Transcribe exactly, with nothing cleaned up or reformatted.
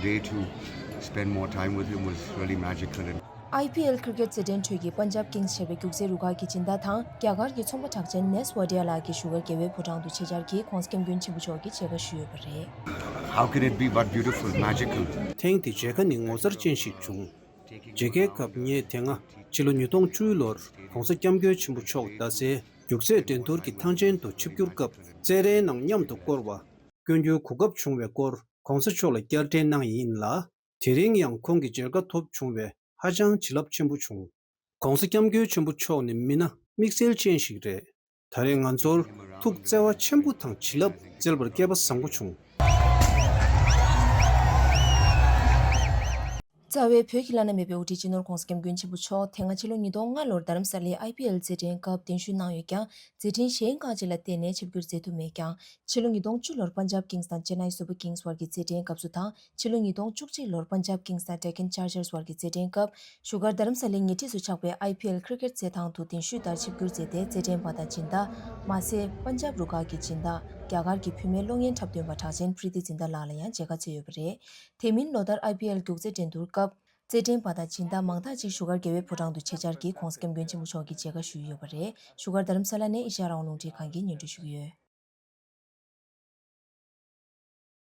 day to spend more time with him was really magical. And ཨའི་པི་ཨེལ་ཁི་རི་ཀེཊ་རྩེད་འགྲན་ཁྲོད་ཀྱི་པན་ཇབ་ཀིང་སི་ཞེས་པའི་རྒྱུགས་རྩེད་རུ་ཁག་གི་སྦྱིན་བདག་དང་རྒྱ་གར་གྱི་ཚོང་པ་གྲགས་ཅན་ནེས་ཝ་ཌི་ཡ་ལགས་ཀྱིས་བཞུགས་སྒར་རྒྱལ་བའི་ཕོ་བྲང་དུ་ཆེད་བཅར་གྱིས་༸གོང་ས་༸སྐྱབས་མགོན་ཆེན་པོ་མཆོག་གི་མཇལ་ཁ་ཞུས་ཡོད་པ་རེད། How can it be but beautiful, magical? ཐེངས་འདིའི་མཇལ་ཁ་ནི་ངོ་མཚར་ཅན་ཞིག་བྱུང་། མཇལ་ཁའི་སྐབས་ངས་དེ་སྔ་ཕྱི་ལོ་ཉིས་སྟོང་བཅུ་ལོར་༸གོང་ས་༸སྐྱབས་མགོན་ཆེན་པོ་མཆོག་རྡ་སའི་རྒྱུགས་རྩེད་འགྲན་བསྡུར་གྱི་ཐང་ཆེན་དུ་ཆིབས་བསྒྱུར་སྐབས་རྩེད་རའི་ནང་མཉམ་དུ་བསྐོར་བ། སྐྱོན་རྒྱུའི་གོ་སྐབས་བྱུང་བའི་སྐོར་༸གོང་ས་མཆོག་ལ་བསྐྱར་དྲན་གནང་ཡིན་ལ། དེ་རིང་ཡང་ཁོང་གི་མཇལ་ཁ་ཐོབ་བྱུང་བས་ཧ་ཅང་བྱིན་རླབས་ཆེན་པོ་བྱུང་། ༸གོང་ས་༸སྐྱབས་མགོན་ཆེན་པོ་མཆོག་ནི་མི་སྣ་དམིགས་བསལ་ཅན་ཞིག་རེད། ད་རེས་ང་ཚོར་ཐུགས་བརྩེ་བ་ཆེན་པོ་དང་བྱིན་རླབས་སྩལ་བར་སྐལ་པ་བཟང་པོ་བྱུང་། རྩ་བའི་བོད་ཀྱི་བླ་ན་མེད་པའི་དབུ་ཁྲིད་སྤྱི་ནོར་༸གོང་ས་༸སྐྱབས་མགོན་ཆེན་པོ་མཆོག་དེ་སྔ་ཕྱི་ལོ་ཉིས་སྟོང་ལྔ་ལོར་རྡ་རམ་ས་ལའི་ཨའི་པི་ཨེལ་རྩེད་འགྲན་སྐབས་གདན་ཞུ་གནང་ཡོད་ཀྱང་། རྩེད་འགྲན་གཞན་ཁག་ཅིག་ལ་བརྟེན་ནས་ཆིབས་བསྒྱུར་མཛད་ཐུབ་མེད་ཀྱང་། ཕྱི་ལོ་ཉིས་སྟོང་བཅུ་ལོར་པན་ཇབ་ཀིང་སི་དང་ཅེ་ནའི་སུ་པར་ཀིང་སི་བར་གྱི་རྩེད་འགྲན་སྐབས་སུ་དང་། ཕྱི་ལོ་ཉིས་སྟོང་བཅུ་གཅིག་ལོར་པན་ཇབ་ཀིང་སི་དང་ཌེ་ཀན་ཆར་ཇར་སི་བར་གྱི་རྩེད་འགྲན་སྐབས། བཞུགས་སྒར་རྡ་རམ་ས་ལའི་ཉེ་འཁྲིས་སུ་ཆགས་པའི་ཨའི་པི་ཨེལ་ཁི་རི་ཀེཊ་རྩེད་ཐང་དུ་གདན་ཞུས་ལྟར་ཆིབས་བསྒྱུར་མཛད་དེ་རྩེད་འགྲན་པ་དང་སྦྱིན་བདག་མ་ཟད། པན་ཇབ་རུ་ཁག་གི་སྦྱིན་བདག་རྒྱ་གར་གྱི་བུད་མེད་གློག་བརྙན་འཁྲབ་སྟོན་པ་གྲགས་ཅན་པྲི་ཏི་ཛིན་ཏཱ་ལགས་ལ་ཡང་མཇལ་ཁ་བཅར་ཡོད་པ་རེད། དེ་མིན་ལོ་ལྟར་ཨའི་པི་ཨེལ་རྒྱུགས་རྩེད་འགྲན་བསྡུར་སྐབས། རྩེད་འགྲན་པ་དང་སྦྱིན་བདག་མང་དག་ཅིག་བཞུགས་སྒར་རྒྱལ་བའི་ཕོ་བྲང་དུ་ཆེད་བཅར་གྱིས་༸གོང་ས་༸སྐྱབས་མགོན་ཆེན་པོ་མཆོག་གི་མཇལ་ཁ་ཞུས་ཡོད་པ་རེད། བཞུགས་སྒར་རྡ་རམ་ས་ལ་ནས་ཨེ་ཤ་ཡ་རང་དབང་རླུང་འཕྲིན་ཁང་གིས་སྙན་སྒྲོན་ཞུ་གི་ཡོད།